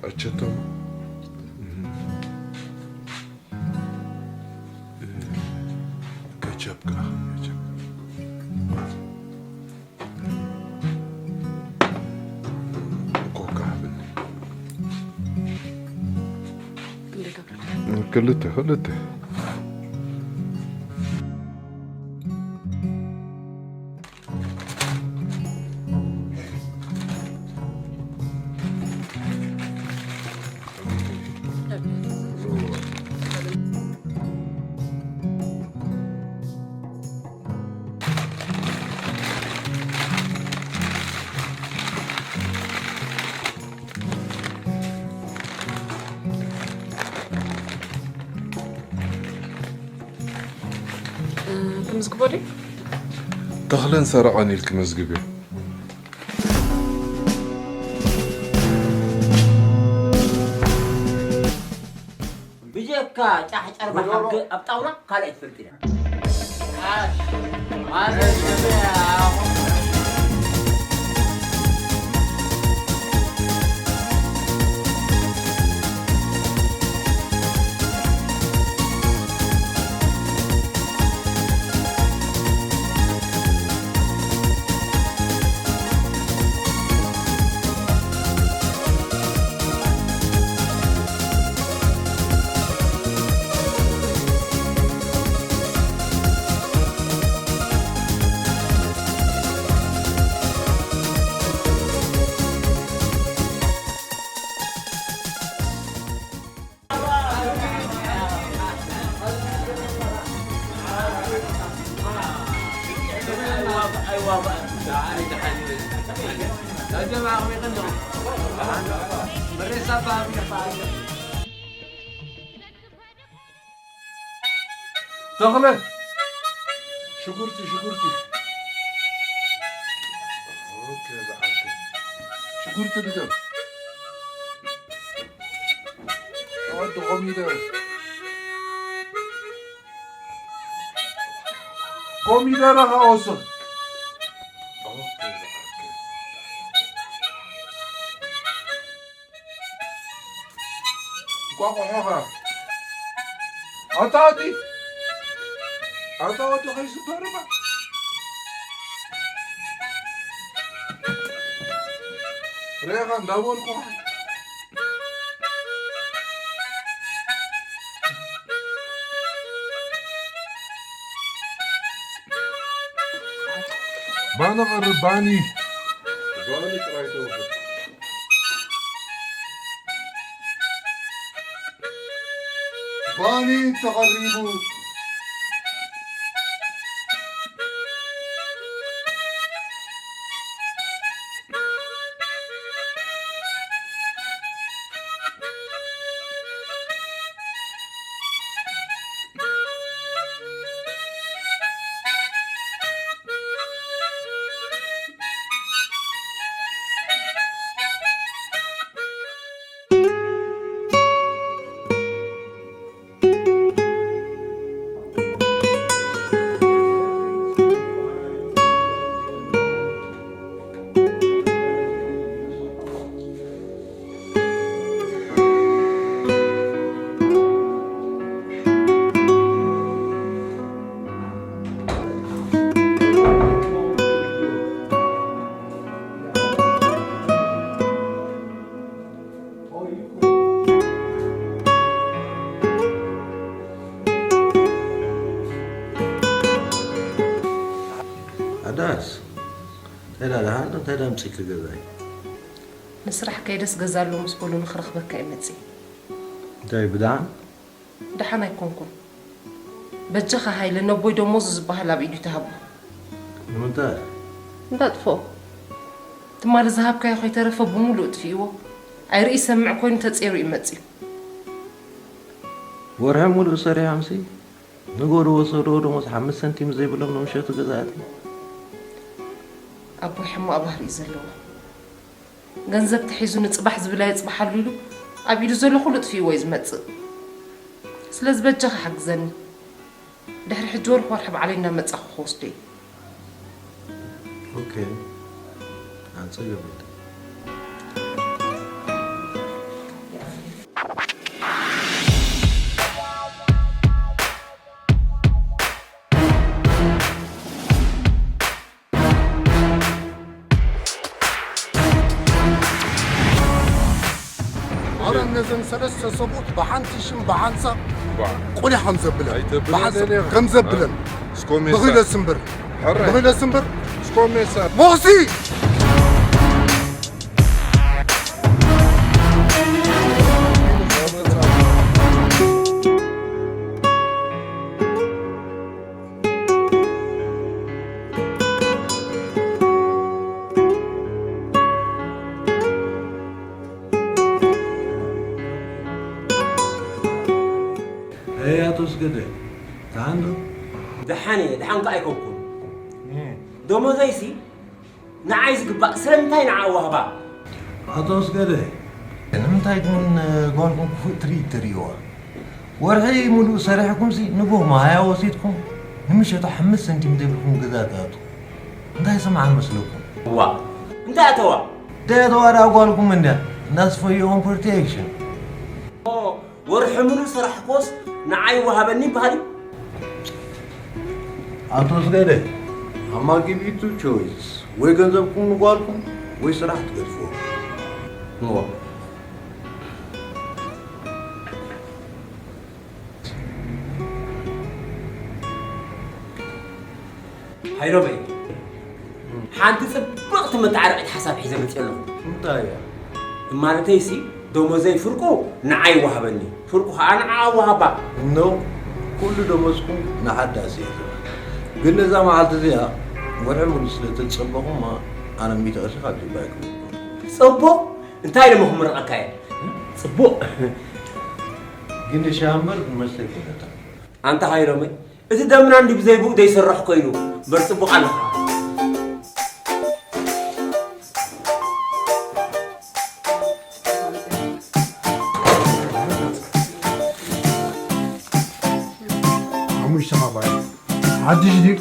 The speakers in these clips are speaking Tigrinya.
ኣቸቶ። እህ። እህ። ከቻፕ ከኣ፣ ከቻፕ። ኮካ ሃብኒ። ክንደይ ገብረልካ? ክልተ፣ ክልተ። ክምዝግቦ ድዩ? ተኽለን ሰረቐን ኢልኪ መዝግብዮ። ብጀካ ጫሕ ጨርባ ሓቂ ኣብ ጣውላ ካልእ ኣይትፈልጥን እያ። ተኽለ! ሽጉርቲ፣ ሽጉርቲ። ኦኬ፣ ዝዓርኩ። ሽጉርቲ ድገም። ኣወዲ ኮሚደረ። ኮሚደረ ከኣ ወስኽ። ኦኬ፣ ዝዓርኩ። እንቋቑሖኻ። ኣታ ወዲ፣ ኣታ ወዲ ከይስበርማ። ርኤኻ እንዳበልኩኻ። ባኒ ቀርብ፣ ባኒ። ባኒ ጥራይ ተውህብ። ባኒ ተቐሪቡ። ኣዳስ፣ እንታይ ደኣ ደሓን ዶ? እንታይ ደኣ ኣምጺእኪ ገዛይ? ንስራሕ ከይደስ ገዛ ኣሎ ምስ በሉኒ ክረኽበካ እየ መጺእ። እንታይ ብደሓን? ደሓን ኣይኮንኩን። በጃኻ ሃይለ፣ ነቦይ ደሞዙ ዝበሃል ኣብ ኢዱ ተሃቦ። ንምንታይ? እንዳጥፍኦ። ትማሊ ዝሃብካዮ ከይተረፈ ብምሉእ እጥፊእዎ። ኣይርኢ ሰምዕ ኮይኑ ተጼሩ እዩ መጺኡ። ወርሒ ሙሉእ ሰሪሖምሲ ንግሆ ዝወሰድዎ ደሞዝ ሓምስተ ሰንቲም ዘይብሎም ንምሸቱ ገዛእቲ። ኣቦይ ሕማቕ ባህሪ እዩ ዘለዎ። ገንዘብ ተሒዙ ንጽባሕ ዝብል ኣየጽብሓሉ ኢሉ ኣብ ኢዱ ዘሎ ኩሉ ጥፊእዎ እዩ ዝመጽእ። ስለዚ በጃኻ ሓግዘኒ። ድሕሪ ሕጂ ወርሒ ወርሒ ባዕለይ እናመጻኹ ክወስዶ እየ። ኦኬ። ኣጸገም የለን። ሰለስተ ሰብኡት ብሓንቲ ሽም ብሓንሳብ ቁሊሕ ከም ዘብለን ኣይተብለን ብሓንሳብ ኢኻ። ከም ዘብለን እስኮሜሳ። ብኺለስ እምበር ሕራይ። ብኺለስ እምበር እስኮሜሳ። ሞኽሲ። ኣይ ኣቶ ኣስገደ፣ ደሓን ዶ? ደሓን እየ፣ ደሓን ከኣ ኣይኮንኩን። እም። ደሞዘይሲ ንዓይ ዝግባእ ስለምንታይ ንዓ ዋህባ? ኣቶ ኣስገደ፣ ንምንታይ ግን ጓልኩም ክፉእ ትርኢት ትርእይዋ? ወርሒ ሙሉእ ሰሪሕኩምሲ ንግሆ መሃያ ወሲድኩም ንምሸቱ ሓምስተ ሰንቲም ዘይብልኩም ገዛ ትኣትዉ። እንታይ ስምዓ መስለኩም? እዋ፣ እንታይ ኣተዋ? ደተዋዳ ጓልኩም እንድያ፣ that's for your own protection። ኦ፣ ወርሒ ሙሉእ ስራሕ ኮስ ንዓይ ወሃበኒ ይበሃል እዩ። ኣቶ ዝገደ፣ ኣማ give you two choices፣ ወይ ገንዘብኩም ንጓልኩም ወይ ስራሕ ትገድፍዎ። እዎ። ሃይሎመይ፣ ሓንቲ ጽብቕቲ መተዓረቒት ሓሳብ ሒዘ መጽእ ኣለኹ። እንታይ እያ? ማለተይሲ፣ ደሞዘይ ፍርቁ ንዓይ ይወሃበኒ፣ ፍርቁ ኸኣ ንዓኣ ወሃባ። ኖ፣ ኩሉ ደሞዝኩም ንሓዳሲ እዩ። ግን ነዛ መዓልቲ እዚኣ ወርሒ ሙሉ ስለ ተጸበኹማ፣ ኣነ ሚእቲ ቅርሺ ካብ ጅባ ኣይክህበኩም። ጽቡቕ፣ እንታይ ኢለ እሞ ክምርቐካ እየ? ጽቡቕ። ግን ሻምበር ንመስተ ይኮነታ። ኣንታ ሃይሎመይ፣ እቲ ደምና እንዲ ብዘይ ብኡ ዘይስራሕ ኮይኑ፣ እምበር ጽቡቕ ኣለኻ። ሓሙሽተ ካባይ። ሓድሽ ድዩ?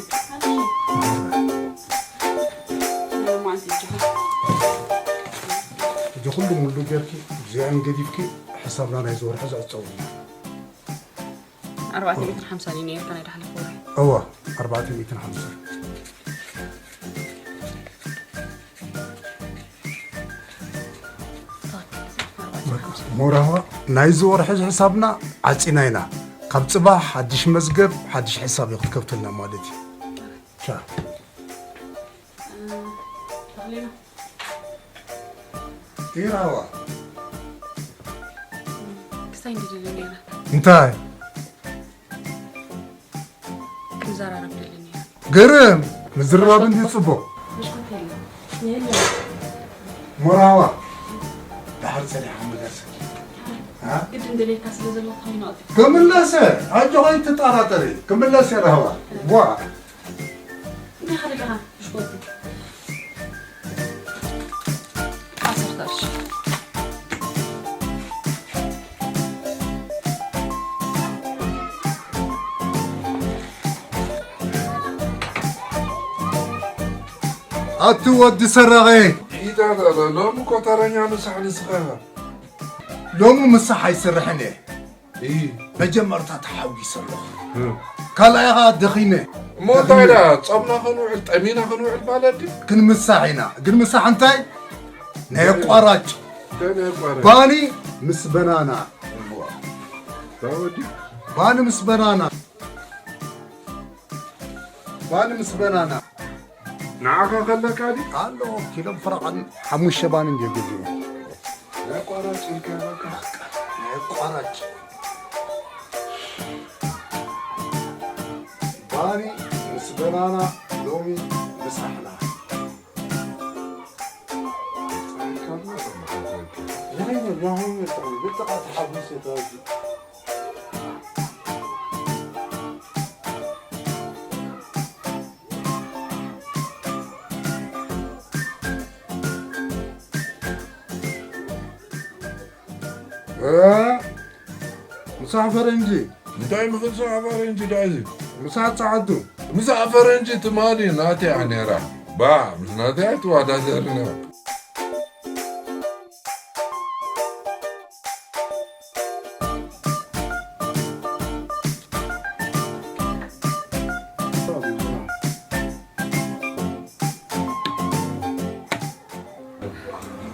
ሕጂ ኩሉ ሙሉ ጌርኪ፣ እዚኣን ገዲፍኪ፣ ሕሳብና ናይ ዝወርሒ ዝዕጸው እዩ። ኣርባዕተ ሚእትን ሓምሳን እዩ ነይርካ ናይ ድሓለፈ ወርሒ። እወ፣ ኣርባዕተ ሚእትን ሓምሳን። ሞራዋ፣ ናይዚ ወርሒ ሕሳብና ዓጺና ኢና። ካብ ጽባሕ ሓድሽ መዝገብ፣ ሓድሽ ሕሳብ እዩ ክትከፍተልና ማለት እዩ። ቻ። ተኽሊና። ኢራዋ። ክሳይ እንድድል ነይራ። እንታይ? ክንዘራረብ ደሊ ነይራ። ግርም! ምዝርራብ እንዲ ጽቡቕ። ብሽኮት የለን። የለን። ሞራዋ። ድሓር ጸኒሓ መለሰ። ሃ? ግድን ደልየካ ስለ ዘለኹ ኮይኑ ኣውጺእ። ክምለሰ! ኣጆኺ ኣይትጠራጠሪ። ክምለስ እየ ራህዋ። ዋ! እንታይ ኸ ደለኻ? ብሽኮት። ዓሰርተ ቅርሺ። ኣቲ ወዲ ሰራቒ! ኢታ፣ ሎሚ እኮ ተረኛ ምሳሕ ንስኻ ኢኻ። ሎሚ ምሳሕ ኣይስርሕን እየ። እይ። መጀመርታ ተሓጒሰ ኣለኹ። እ። ካልኣይ ኸኣ ደኺመ። እሞ እንታይ ደኺመ። ደኣ፣ ጾምና ክንውዕል፣ ጠሚና ክንውዕል ማለት ድዩ? ክንምሳሕ ኢና። ግን ምሳሕ እንታይ? ናይ እንታይ? ኣቋራጭ። እንታይ ናይ ኣቋራጭ? ባኒ ምስ በናና። እዋ። እንታይ ወዲ? ባኒ ምስ በናና። ባኒ ምስ በናና። ንዓኻ ከለካ ድዩ? ኣሎ፣ ኪሎም ፍረቐን ሓሙሽተ ባኒ እንድየ ገዚኡ። ናይ ኣቋራጭ ኢልካ በቃ። ናይ ኣቋራጭ። ባኒ ምስ በናና ሎሚ ምሳሕና። ናይ፣ ናይ፣ ናይ፣ ብጣዕሚ ተሓጒሰ ተዋጊ። እ? ምሳሕ ፈረንጂ። እንታይ ምኽሳሕ ፈረንጂ ዳዚ? ምሳሕ ጸዓዱ። ምሳሕ ፈረንጂ ትማሊ ናተይ እያ ነይራ። ባ፣ ምስ ናተይ ኣይትወዳደርን እያ።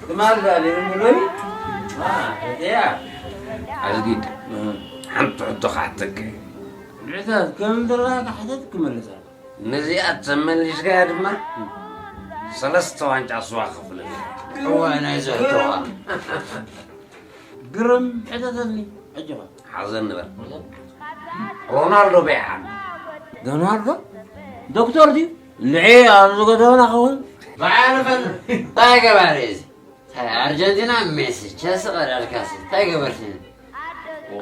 ትማል ዛሬ ምን ብሎኝ? አ፣ እዚያ። ኣዝጊድ፣ ሓንቲ ሕቶ ክሓተካ እየ። ንዕታት ከም ዘለካ ሕተት ክመልሰልካ። ነዚኣ ተመሊስካያ ድማ ሰለስተ ዋንጫ ስዋ ክፍለልካ። እዋይ፣ ናይዚ ሕቶኻ። ግርም ሕተተኒ። ሕጂ ኸ? ሓዘን ንበል። ሮናልዶ በይ ዓቢ? ዶናልዶ? ዶክተር ድዩ? ልዒ ኣብ ዝገደበና ኸውን? በዓል ፈል-፣ እንታይ ገባሪ እዚ? እንታይ ኣርጀንቲና ሜሲ፣ ቸልሲ ቀዳድካሲ፣ እንታይ ገበርቲ?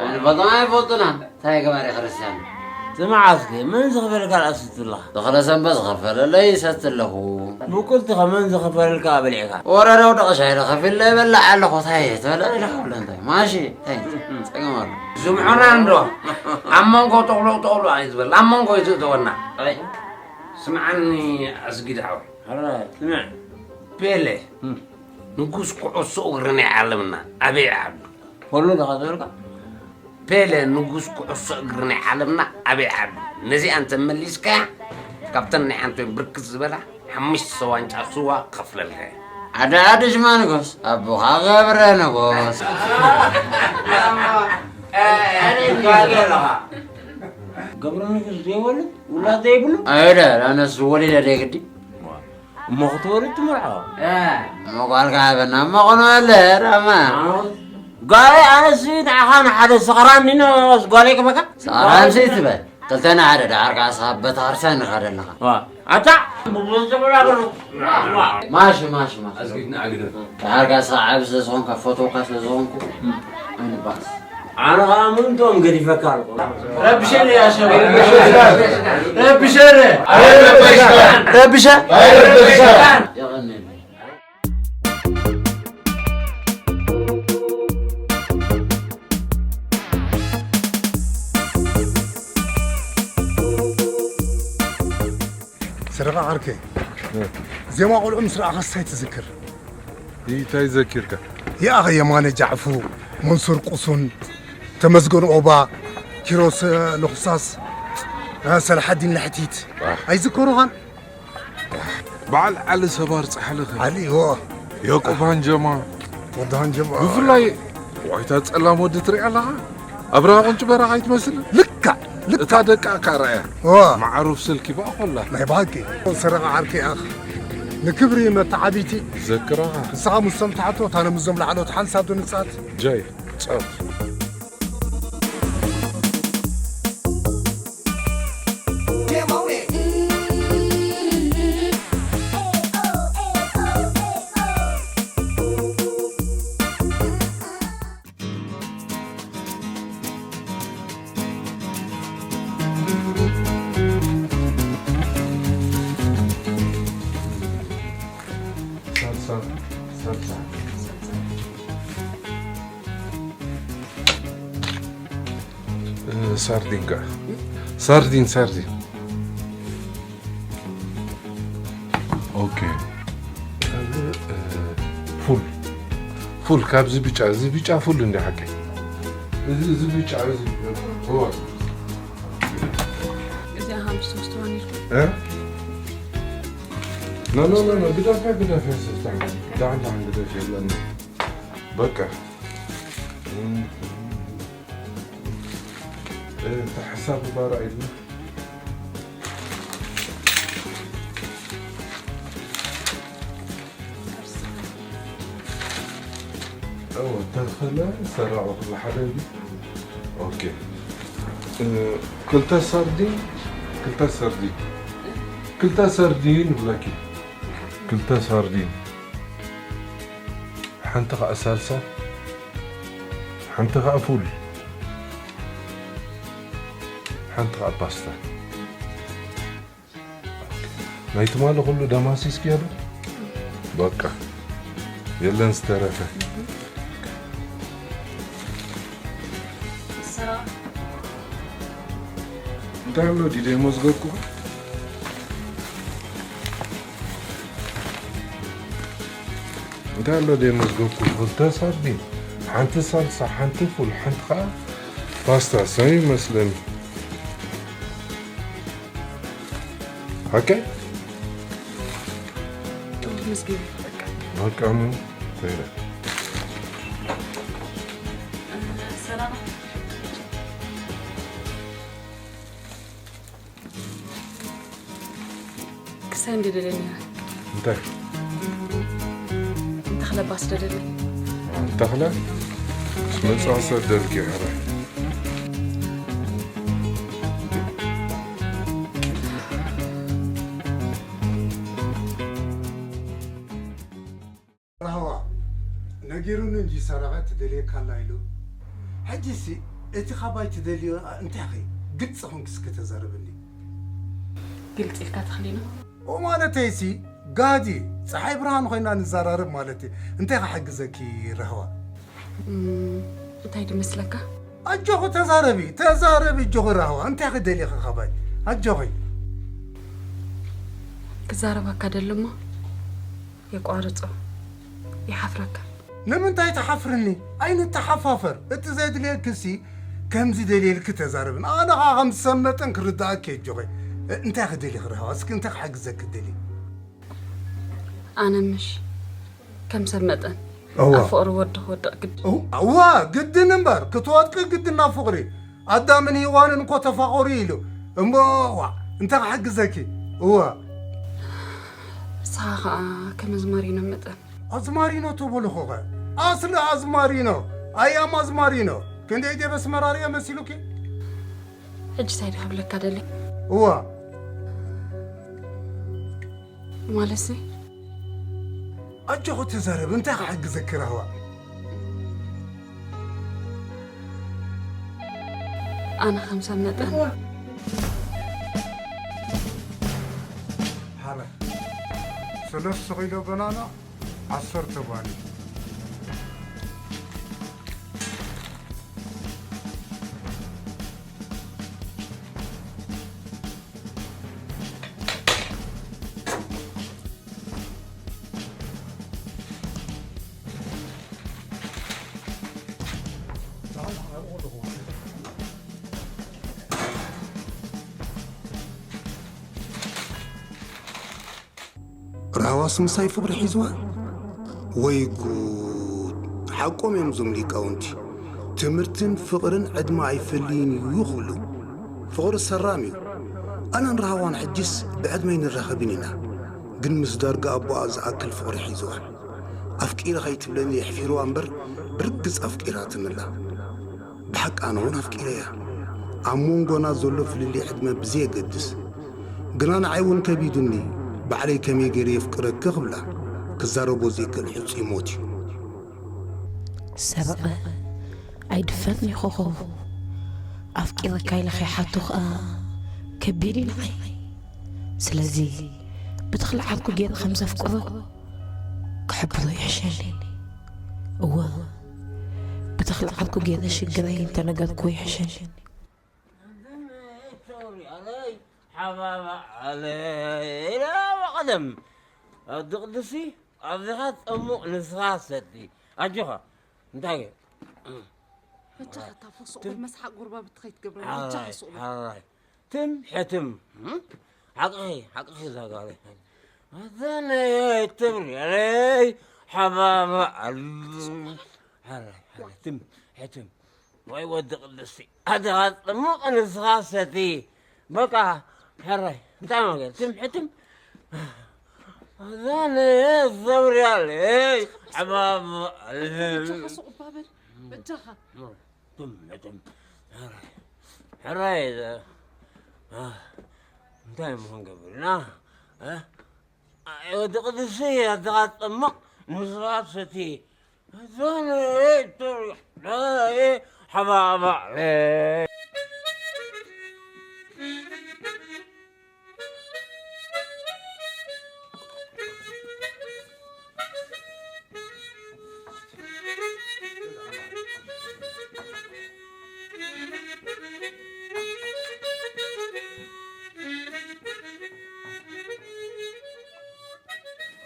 ኣነ ፈልጦም ኣይፈልጡና፣ እንታይ ገባሪ ክርስቲያን? ስማዕ እስኪ፣ መን ዝኽፈልካ ደኣ ትሰቲ ኣለኻ? ተኽለ ሰንበት ዝኸፈለለይ ይሰቲ ኣለኹ። ብቁልቲ ኸ መን ዝኸፈልካ በሊዕካ? ወረደ ወደቐ ሻሂ ዶ ከፊለ ይበልዕ ኣለኹ፣ እንታይ ትበልዕ ኢለ ክብሎ እንታይ? ማሺ፣ እንታይ ጸገም ኣሎ? ስምዑና እንዶ፣ ኣብ መንጎ ጠቕሎ ጠቕሎ ኣይትበል፣ ኣብ መንጎ ይትእተወና። ኣይ። ስምዓኒ ኣስጊድ ሓወይ። ኣረ፣ ስምዕ። ፔሌ፣ እም። ንጉስ ኩዕሶ እግሪ ናይ ዓለምና ኣበይ ዓዱ? ፖሎ ዶ ኸ ዝበልካ? ፔለ ንጉስ ኩዕሶ እግሪ ናይ ዓለምና ኣበይ ዓዱ? ነዚኣ እንተ መሊስካያ፣ ካብተን ናይ ኣንቶኒ ብርክት ዝበላ ሓሙሽተ ዋንጫ ስዋ ክኸፍለልካ እየ። ኣደ ኣደ ሽማ ንጉስ፣ ኣቦኻ ገብረ ንጉስ። ገብረ ንጉስ ዘይወልድ ውላድ ዘይብሉ? ኣይደ፣ ኣነስ ወሊደ ደይ ግዲ። እሞ ክትወልድ ትምርዖ። እ። እሞ ጓልካ ሃበና፣ እሞ ቁኖ ኣለ፣ ራማ። ጋይ ኣነሲ ንዓኻ ንሓደ ሰኽራን ዲኖስ ጓለይ ክበካ? ሰኽራን ዘይትበል። ክልተ ንሓደ፣ ደሓር ከኣ ስኻ ቤተክርስትያን ኢኻ ዘለኻ። ዋ፣ ኣታ፣ ማሽ፣ ማሽ፣ ማሽ። ኣዝጊድና ኣግድም። ደሓር ከኣ ስኻ ዓቢ ስለ ዝኾንካ፣ ፈተውካ ስለ ዝኾንኩ፣ ኣይንባእስ። ኣነ ኸኣ ምእንትኦም ገዲፈካ ኣለኹ። ረብሸኒ ያሸ፣ ረብሸኒ። ረብሸ። የቐንየለይ። ሰረቓ ዓርከይ፣ እ። ዜማ ቆልዑ ምስ ረኣኻስ እንታይ ትዝክር? እንታይ ዘኪርካ? ይኣኸ የማነ ጃዕፉ፣ መንሱር ቁሱን፣ ተመስገን ኦባ፣ ኪሮስ፣ እ፣ ለኹሳስ፣ እ፣ ሰላሓዲን ለሕቲት። ኣህ። ኣይዝከሩኻን? በዓል ዓሊ ሰባር ጻሕሊ ኸ? ዓሊ፣ እዎ። ያዕቆብ ሃንጀማ። ወዲ ሃንጀማ። ብፍላይ ዋይታ ጸላም ወዲ ትሪኣ ኣለኻ? ኣብርሃ ቁንጭ በራኻ ኣይትመስልን? ልክዕ፣ ልክዕ። እታ ደቃ እካ ረኣያ። እዋ። ማዕሩፍ ስልኪ በኣ ኮላ። ናይ ብሓቂ። ሰረቓ ዓርከይ ኣኽ። ንክብሪ መተዓቢቲ። ዘክራኻ። ንስኻ ምስቶም ታሕቶት፣ ኣነ ምስዞም ላዕሎት ሓንሳብ ዶ ንጻት? ጃይ፣ ጻት። ሳልሳ፣ ሳልሳ። እ፣ ሳርዲን ከ? ሳርዲን፣ ሳርዲን። ኦኬ። እ፣ ፉል። ፉል ካብዚ ብጫ፣ እዚ ብጫ ፉል እንዲ ሓቀይ። እዚ፣ እዚ ብጫ፣ እዚ፣ እዋ። እዚኣ ሓሙሽተ ሶስት ትኾን ኢልኩም? እ? ኖ፣ ኖ፣ ኖ፣ ኖ፣ ግደፍያ፣ ግደፍያ፣ ስልጣን። ዳዕን፣ ዳዕን፣ ግደፍ የለን። በቃ። እ፣ እታ ሓሳብ ባራ ኢልና። እወ፣ ተኸለ ሰራቑ ኩሉ ሓደ እንዲ። ኦኬ። እ፣ ክልተ ሳርዲን፣ ክልተ ሳርዲን። ክልተ ሳርዲን ይብለኪ። ክልተ ሳርዲን። ሓንቲ ኸኣ ሳልሳ። ሓንቲ ኸኣ ፉል። ሓንቲ ኸኣ ፓስታ። ናይ ትማሊ ኩሉ ደማሲስክዮ ዶ? በቃ። የለን ዝተረፈ። እንታይ ኣሎ ድዩ ደሞዝገብኩ? እንታይ ኣሎ ደሞዝገብኩ? ክልተ ሳርዲን፣ ሓንቲ ሳልሳ፣ ሓንቲ ፉል፣ ሓንቲ ኸዓ ፓስታ። ሰም ይመስለኒ። ኦኬ? ተመስገን። በቃ ምን? ተይረ። ሰላም። ሳይ እንደ ደለኒ። እንታይ? እንተኽለ ባስ ደለኒ። እንተኽለ? ምስ መጻእሰ ደርጊ ሕረ። ራህዋ ነጊሩኒ እንጂ ሰረቐ ትደልየካ ኣላ ኢሉ። ሕጂሲ እቲ ካባይ ትደልዮ እንታይ ኸ ግልፂ ኾንኪ እስኪ ተዛረብኒ። ግልፂ ኢልካ ተኽሊኖ። ኦ ማለተይሲ ጋዲ ፀሓይ ብርሃን ኮይና ንዘራረብ ማለት እዩ። እንታይ ክሕግዘኪ ራህዋ? እም፣ እንታይ ድመስለካ? ኣጆኺ ተዛረቢ ተዛረቢ ኣጆኺ ራህዋ እንታይ ክደልየኺ ካባይ ኣጆኺ። ክዛረበካ ደሊ እሞ የቋርጾ። ይሓፍረካ። ንምንታይ ትሓፍርኒ? ኣይንተሓፋፈር። እቲ ዘድልየክሲ ከምዚ ደልየልኪ ተዛረብን ኣነ ኸዓ ከም ዝሰመጠን ክርድኣኪ እየ ኣጆኺ። እንታይ ክደልዪ ክረኸባ እስኪ እንታይ ክሕግዘኪ ደልየ? ኣነ ምሽ ከም ሰብ መጠን እዋ ኣብ ፍቕሪ ወዲ ክወድቕ ግድ እዋ ግድን እምበር ክትወድቂ ግድን ናብ ፍቕሪ ኣዳምን ሂዋንን እኮ ተፋቐሩ ኢሉ እሞ ዋ እንታይ ክሕግዘኪ እዋ ንስኻ ኸዓ ከም ኣዝማሪኖ መጠን ኣዝማሪኖ ተበልኹ ኸ ኣስሊ ኣዝማሪኖ ኣያም ኣዝማሪኖ ክንደይ ደበስ መራርያ መሲሉኪ ሕጂ እንታይ ድኸብለካ ደሊ እዋ ማለትሲ ኣጆኹ ተዛረብ እንታይ ክሕግዘኪ ራህዋ ኣነ ከም ሰብ መጠን ሓረ ሰለስተ ኪሎ በናና ዓሰርተ ባኒ ራህዋስ ምሳይ ፍቕሪ ሒዝዋ? ወይ ጉድ! ሓቆም እዮም እዞም ሊቃውንቲ። ትምህርትን ፍቕርን ዕድመ ኣይፈልይን እዩ ክብሉ። ፍቕሪ ሰራም እዩ። ኣነን ራህዋን ሕጂስ ብዕድመ ኣይንራኸብን ኢና። ግን ምስ ዳርጋ ኣቦኣ ዝኣክል ፍቕሪ ሒዝዋ። ኣፍቂረ ከይትብለኒ የሕፊርዋ እምበር ብርግጽ ኣፍቂራትኒ ኣላ። ብሓቂ ኣነ እውን ኣፍቂረያ። ኣብ መንጎና ዘሎ ፍልልይ ዕድመ ብዘየገድስ። ግና ንዓይ እውን ከቢዱኒ፣ ባዕለይ ከመይ ገይረ የፍቅረኪ ክብላ፣ ክዛረቦ ዘይክእል ሕጹይ ሞት እዩ። ሰረቐ ኣይድፈርን እዩ ኮኾብ። ኣፍቂረካ ኢለ ከይሓቱ ኸኣ ከቢድ እዩ ንዓይ። ስለዚ ብተኽሊ ዓርኩ ገይረ ከም ዘፍቅሮ ክሕብሮ ይሕሸኒ። እወ ብተኽሊ ዓርኩ ገይረ ሽግረይ እንተነገርክዎ ይሕሸኒ። ሓባባ ኣለ ኢላ ቀደም ኣዲ ቅድሲ ኣብዚኻ ትጠሙቕ ንስኻ ሰቲ ኣጆኻ እንታይ በጃኻ እታ ፎሶ ቁር መስሓቅ ጎርባብቲ ከይትገብረኒ በጃኻ ሱቅ በል። ሓራይ ትም ሕትም ሓቅኺ ሓቅኺ ዛጋሪ ኣዘነየ ትብሪ ኣለይ ሓባባ ኣሉ ሓራይ ሓራይ ትም ሕትም ወይ ወዲ ቅድስቲ ኣደኻ ጥሙቕ ንስኻ ሰቲ በቃ ሕራይ እንታይ ማለት ትም ሕትም ኣዛነ ዘብርያለይ ሕማም በጃኻ ሱቕ እባ በል በጃኻ። ትም ሕትም ሕራይ እንታይ ምኾን ገብርና ወዲ ቅድስቲ ኣደኻ ጥሙቕ ንስኻ ሰቲ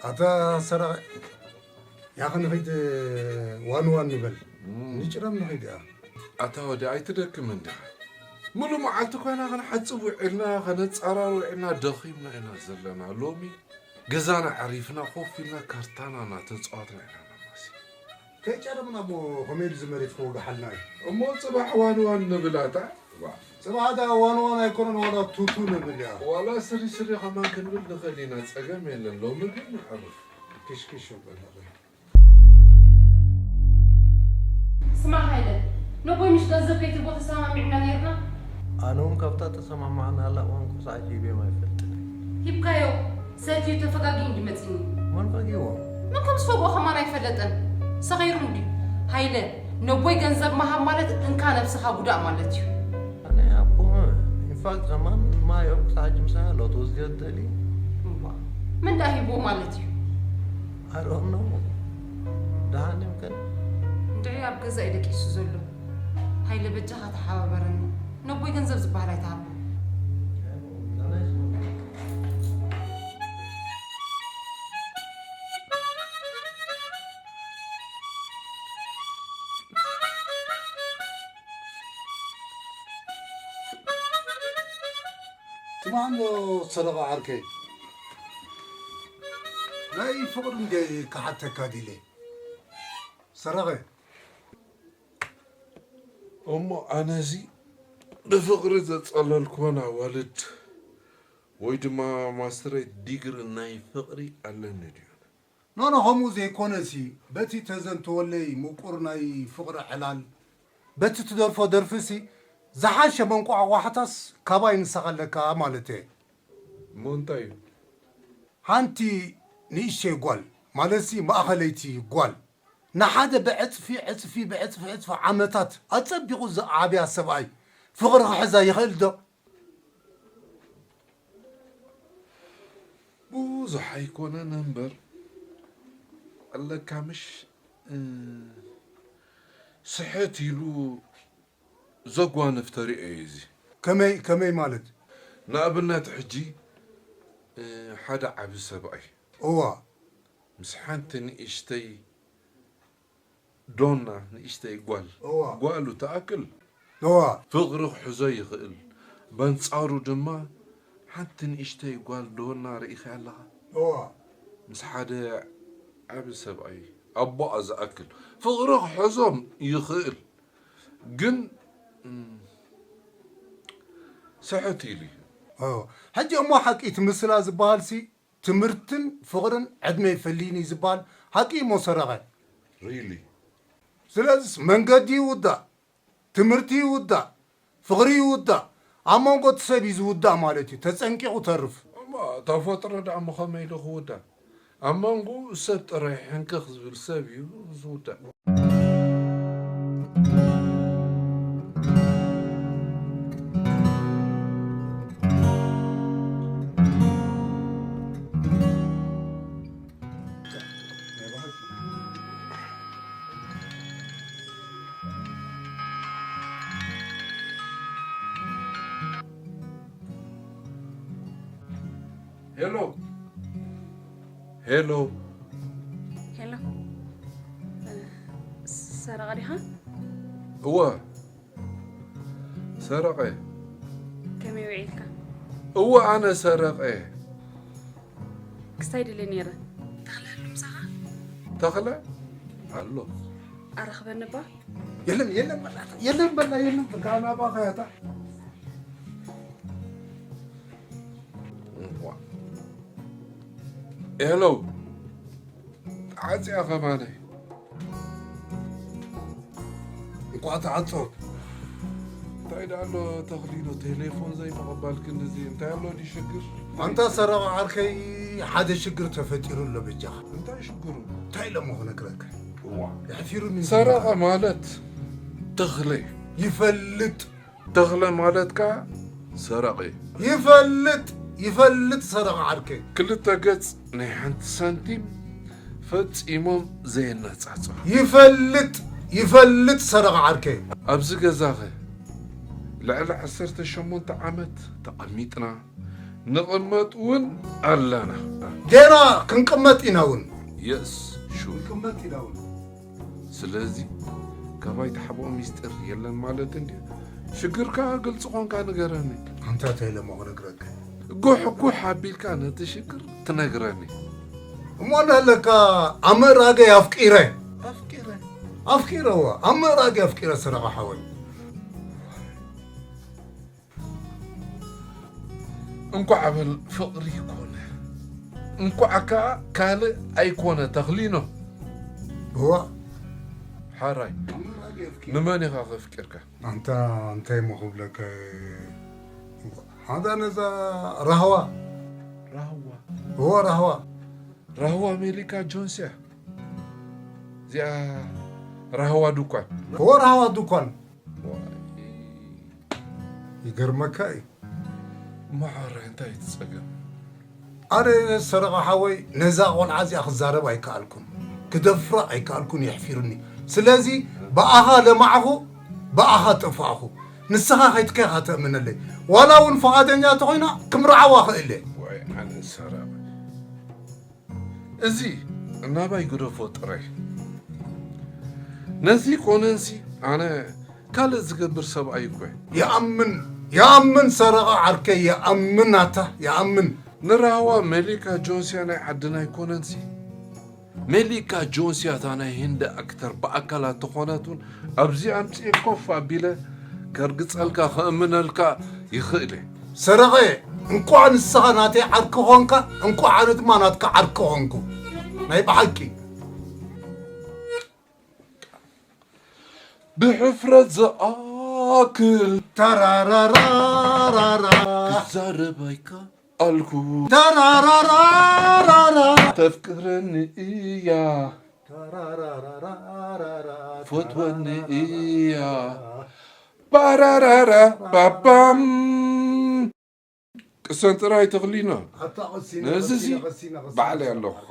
ኣታ ሰራቒ ያኸ ንኸይድ ዋን ዋን ንበል ንጭረም ንኸይድ ያ ኣታ ወዲ ኣይትደክምን ዲኻ ምሉ መዓልቲ ኮይና ከነሓፅብ ውዒልና ከነፃራር ውዒልና ደኺምና ኢና ዘለና ሎሚ ገዛና ዓሪፍና ኮፍ ኢልና ካርታና እናተፃወትና ኢና ነማሲ ከይጨረምና እሞ ከመይ ኢሉ ዝመሬት ክወግሓልና እዩ እሞ ፅባሕ ዋን ዋን ንብላታ ጽባሕ ደኣ ዋን ዋን ኣይኮነን፣ ዋላ ቱቱ ንብል እያ። ዋላ ስሪ ስሪ ከማን ክንብል ንኽእል ኢና፣ ጸገም የለን። ሎሚ ግን ንዕርፍ። ክሽክሽ በል። ስማዕ ሃይለ፣ ነቦይ ምሽ ገንዘብ ከይትቦ ተሰማሚዕና ነይርና? ኣነ እውን ካብታ ተሰማማዕናላ እዋን ኮስ ዓጂብዮም ኣይፈልጥን። ሂብካዮ፣ ሰትዩ ተፈጋጊኡ እንዲ መጺኒ። መን ፈጊዎ? መን ከም ዝፈግኦ ከማን ኣይፈለጠን። ሰኺሩ እንዲ። ሃይለ፣ ነቦይ ገንዘብ ምሃብ ማለት እንካ ነብስኻ ጉዳእ ማለት እዩ። ኣነ ኣቦ ኢንፋክት ከማን ማዮም ክሳዕ ሕጂ ምሳይ ኣሎ ተወስድዮ ትደሊ? እምቧ፣ መን ደኣ ሂብዎ ማለት እዩ? I don't know። ደሓን እዮም ከ? እንድዒ ኣብ ገዛኢ ደቂሱ ዘሎ። ሃይለ በጃኻ ተሓባበረኒ። ነቦይ ገንዘብ ዝበሃል ኣይትሃቦ። ስማዕ እንዶ ሰረቐ ዓርከይ፣ ናይ ፍቕሪ እንድየ ክሓተካ ድለ። ሰረቐ። እሞ ኣነዚ ብፍቕሪ ዘጸለልክወን ኣዋልድ ወይ ድማ ማስትሬት ዲግሪ ናይ ፍቕሪ ኣለኒ ድዩን? ኖኖ ከምኡ ዘይኮነሲ በቲ ተዘንተወለይ ምቁር ናይ ፍቕሪ ዕላል በቲ ትደርፎ ደርፊሲ ዝሓሸ መንቋዕቋሕታስ ካባይ ንስኻ ኣለካ ማለት እየ። እሞ እንታይ እዩ? ሓንቲ ንእሽተይ ጓል ማለትሲ ማእኸለይቲ ጓል ንሓደ ብዕፅፊ ዕፅፊ ብዕፅፊ ዕፅፊ ዓመታት ኣፀቢቑ ዝዓብያ ሰብኣይ ፍቕሪ ክሕዛ ይኽእል ዶ? ብዙሕ ኣይኮነን እምበር ኣለካ ምሽ ስሕት ኢሉ ዘጓንፍ ተሪኦ እዩ እዚ። ከመይ ከመይ ማለት? ንኣብነት ሕጂ ሓደ ዓቢ ሰብኣይ እዋ ምስ ሓንቲ ንእሽተይ ዶና ንእሽተይ ጓል እዋ ጓሉ ትኣክል እዋ ፍቕሪ ክሕዞ ይኽእል። በንጻሩ ድማ ሓንቲ ንእሽተይ ጓል ዶና ርኢኻያ ኣለኻ? እዋ ምስ ሓደ ዓቢ ሰብኣይ ኣቦኣ ዝኣክል ፍቕሪ ክሕዞም ይኽእል። ግን ስሕት ኢሉ እዩ። ሕጂ እሞ ሓቂ እቲ ምስላ ዝበሃል ሲ ትምህርትን ፍቕርን ዕድመ ይፈልይን እዩ ዝበሃል ሓቂ እዩ እሞ ሰረቐ። Really? ስለዚስ መንገዲ ይውዳእ፣ ትምህርቲ ይውዳእ፣ ፍቕሪ ይውዳእ፣ ኣብ መንጎ እቲ ሰብ እዩ ዝውዳእ ማለት እዩ። ተጸንቂቑ ተርፍ። እሞ ተፈጥሮ ደኣ እሞ ከመይ ኢሉ ክውዳእ? ኣብ መንጎኡ ሰብ ጥራይ ሕንክኽ ዝብል ሰብ እዩ ዝውዳእ። ሄሎ ሄሎ ሄሎ፣ ሰረቐ ዲኻ? እወ ሰረቐ። ከመይ ውዒልካ? እወ ኣነ ሰረቐ። ክስታይ ድልየ ነይረ። ተኽለ ኣሎ ምሳኻ? ተኽለ ኣሎ። ኣረኽበኒ እባ። የለን የለን በላ የለን በላ የለን በላ ናባኻ ያታ ሄሎ ተዓፅያ ከማነ እንኳዕ ተዓፆ እንታይ ደኣ ኣሎ ተኽሊኖ ቴሌፎን ዘይምቕባል ክንድዚ እንታይ ኣሎ ድዩ ሽግር ኣንታ ሰረቐ ዓርከይ ሓደ ሽግር ተፈጢሩ ኣሎ በጃኻ እንታይ ሽግሩ እንታይ ኢሎሞ ክነግረካ እዋ የሕፊሩኒ ሰረቐ ማለት ተኽለ ይፈልጥ ተኽለ ማለት ከኣ ሰራቒ። ይፈልጥ ይፈልጥ ሰራቒ ዓርከይ። ክልተ ገጽ ናይ ሓንቲ ሳንቲም ፈጺሞም ዘየነጻጽሩ። ይፈልጥ ይፈልጥ ሰራቒ ዓርከይ። ኣብዚ ገዛኸ ልዕሊ ዓሰርተ ሸሞንተ ዓመት ተቐሚጥና ንቕመጥ እውን ኣለና። ጌና ክንቅመጥ ኢና እውን። Yes sure። ክንቅመጥ ኢና እውን። ስለዚ ካባይ ትሓብኦ ሚስጢር የለን ማለት እንድዩ። ሽግርካ ግልፂ ኾንካ ንገረኒ። ኣንታ እንታይ ኢለ እሞ ክነግረካ? ጉሕ ጉሕ ኣቢልካ ነቲ ሽግር ትነግረኒ። እሞ ኣለካ ኣብ ምእራገይ ኣፍቂረ። ኣፍቂረ? ኣፍቂረ እወ ኣብ ምእራገይ ኣፍቂረ ሰረቐ ሓወይ። እንኳዕ በል ፍቕሪ ኮነ፣ እንኳዕ ከኣ ካልእ ኣይኮነ ተኽሊኖ። እዋ ሓራይ፣ ንመን ኢኻ ከፍቂርካ? ኣንታ እንታይ ሞ ክብለካ፣ ሓንታ ነዛ ራህዋ ራህዋ። እዋ ራህዋ ራህዋ ሜሊካ ጆንስ እያ። እዚኣ ራህዋ ድኳን። እዋ ራህዋ ድኳን። ይገርመካ እዩ። ማዓረ እንታይ ትጸገም? ኣረ ሰረቐ ሓወይ፣ ነዛ ቆልዓ እዚኣ ክዛረብ ኣይከኣልኩን፣ ክደፍራ ኣይከኣልኩን፣ የሕፊርኒ። ስለዚ ብኣኻ ለማዕኹ፣ ብኣኻ ጠፋእኹ። ንስኻ ከይትከ ኢኻ ተእምነለይ። ዋላ እውን ፍቓደኛ ተኾይና ክምርዓዋ ክእል እየ። ወይ ኣነ ሰረቐ፣ እዚ እናባይ ግደፎ ጥራይ። ነዚ ኮነንሲ ኣነ ካልእ ዝገብር ሰብኣይ እኮ እየ። ይኣምን ይኣምን ሰረቐ ዓርከይ፣ ይኣምን ኣታ ይኣምን። ንራህዋ ሜሊካ ጆንስያ ናይ ዓድና ኣይኮነንሲ። ሜሊካ ጆንስያ እታ ናይ ህንዲ ኣክተር ብኣካላ ተኾነት እውን ኣብዚ ኣምፅኤ ኮፍ ኣቢለ ከርግፀልካ ከእምነልካ ይኽእል እየ። ሰረቐ፣ እንኳዕ ንስኻ ናተይ ዓርኪ ኾንካ፣ እንኳዕ ኣነ ድማ ናትካ ዓርኪ ኾንኩ። ናይ ብሓቂ። ብሕፍረት ዝኣክል ታራራራራራ ክዛረብ ኣይከኣልኩ። ታራራራራራ ተፍቅረኒ እያ፣ ታራራራራራ ፈትወኒ እያ። ባራራራ ባባም። ቅሰን ጥራይ ተኽሊኖ። ኣታ ቀሲነ ነዚ ቀሲነ ሲ ቀሲነ ቀሲነ ባዕለይ ኣለኹኻ።